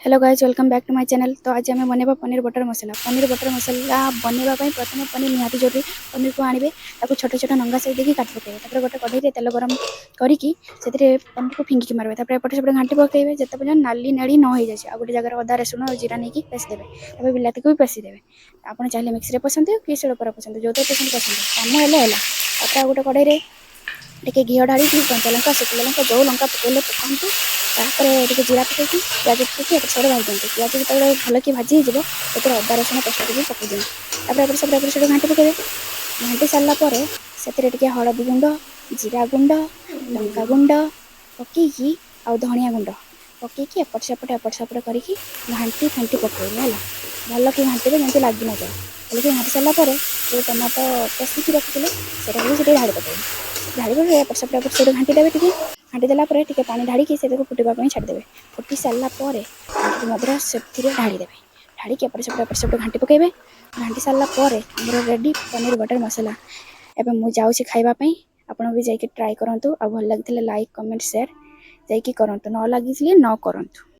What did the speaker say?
Hello guys, welcome back to my channel. ତ ଆଜି ଆମେ ବନେଇବା ପନିର ବଟର ମସଲା। ପନିର ବଟର ମସଲା ବନେଇବା ପାଇଁ ପ୍ରଥମେ ପନିର ନିହାତି ଜରୁରୀ। ପନିରକୁ ଆଣିବେ, ତାକୁ ଛୋଟ ଛୋଟ ନଙ୍ଗା ସାଇଜ୍ ଦେଇକି କାଟି ପକାଇବେ। ତାପରେ ଗୋଟେ କଢ଼େଇରେ ତେଲ ଗରମ କରିକି ସେଥିରେ ପନିରକୁ ଫିଙ୍ଗିକି ମାରିବେ। ତାପରେ ଏପଟେ ସେପଟେ ଘାଣ୍ଟି ପକାଇବେ, ଯେତେ ପର୍ଯ୍ୟନ୍ତ ନାଲି ନେଳି ନ ହେଇଯାଇଛି। ଆଉ ଗୋଟେ ଜାଗାରେ ଅଦା, ରସୁଣ ଆଉ ଜିରା ନେଇକି ପେଶି ଦେବେ। ତାପରେ ବିଲାତିକୁ ବି ପେଶି ଦେବେ। ଆପଣ ଚାହିଁଲେ ମିକ୍ସିରେ ପଶନ୍ତୁ କି ଶିଳପରେ ପଶନ୍ତୁ, ଯେଉଁଥିରେ ପସନ୍ଦ ପସନ୍ତୁ, କାମ ହେଲେ ହେଲା। ତାପରେ ଆଉ ଗୋଟେ କଢ଼େଇରେ ଟିକେ ଘିଅ ଢାଳିକି କଞ୍ଚା ଲଙ୍କା, ଶୁଖିଲା ଲଙ୍କା, ଯେଉଁ ଲଙ୍କା ପକେଇଲେ ପକାନ୍ତୁ। ତାପରେ ଟିକେ ଜିରା ପକେଇକି, ପିଆଜ ପକେଇକି ଏପଟ ସେପଟ ଭାଜି ଦିଅନ୍ତୁ। ପିଆଜ ଯେତେବେଳେ ଭଲକି ଭାଜି ହେଇଯିବ, ସେଥିରେ ଅଦା ରସୁଣ ପେଷ୍ଟକୁ ବି ପକେଇ ଦିଅନ୍ତୁ। ତାପରେ ଏପଟ ସେପଟ ଏପଟ ସେପଟ ଘାଣ୍ଟି ପକେଇବେ। ଘାଣ୍ଟି ସାରିଲା ପରେ ସେଥିରେ ଟିକେ ହଳଦୀ ଗୁଣ୍ଡ, ଜିରା ଗୁଣ୍ଡ, ଲଙ୍କା ଗୁଣ୍ଡ ପକେଇକି ଆଉ ଧନିଆ ଗୁଣ୍ଡ ପକେଇକି ଏପଟ ସେପଟ ଏପଟ ସେପଟ କରିକି ଘାଣ୍ଟି ଫେଣ୍ଟି ପକେଇବେ। ହେଲା, ଭଲକି ଘାଣ୍ଟିବେ, ଯେମିତି ଲାଗି ନଯାଏ। ଭଲକି ଘାଣ୍ଟି ସାରିଲା ପରେ ଯେଉଁ ଟମାଟୋ ପେଶିକି ରଖିଥିଲେ, ସେଇଟାକୁ ବି ସେଠି ଢାଳି ପକେଇବେ। ଢାଳି ପକେଇବେ, ଏପଟ ସେପଟ ଏପଟ ସେପଟ ଘାଣ୍ଟି ଦେବେ। ଟିକେ ଘାଣ୍ଟି ଦେଲା ପରେ ଟିକେ ପାଣି ଢାଳିକି ସେଥିକୁ ଫୁଟିବା ପାଇଁ ଛାଡ଼ିଦେବେ। ଫୁଟି ସାରିଲା ପରେ ପନିର ମଧ୍ୟ ସେଥିରେ ଢାଳିଦେବେ। ଢାଳିକି ଏପଟ ସେପଟ ଏପଟ ସେପଟ ଘାଣ୍ଟି ପକେଇବେ। ଘାଣ୍ଟି ସାରିଲା ପରେ ଆମର ରେଡ଼ି ପନିର ବଟର ମସଲା। ଏବେ ମୁଁ ଯାଉଛି ଖାଇବା ପାଇଁ। ଆପଣ ବି ଯାଇକି ଟ୍ରାଏ କରନ୍ତୁ ଆଉ ଭଲ ଲାଗିଥିଲେ ଲାଇକ୍, କମେଣ୍ଟ, ସେୟାର ଯାଇକି କରନ୍ତୁ, ନ ଲାଗିଥିଲେ ନ କରନ୍ତୁ।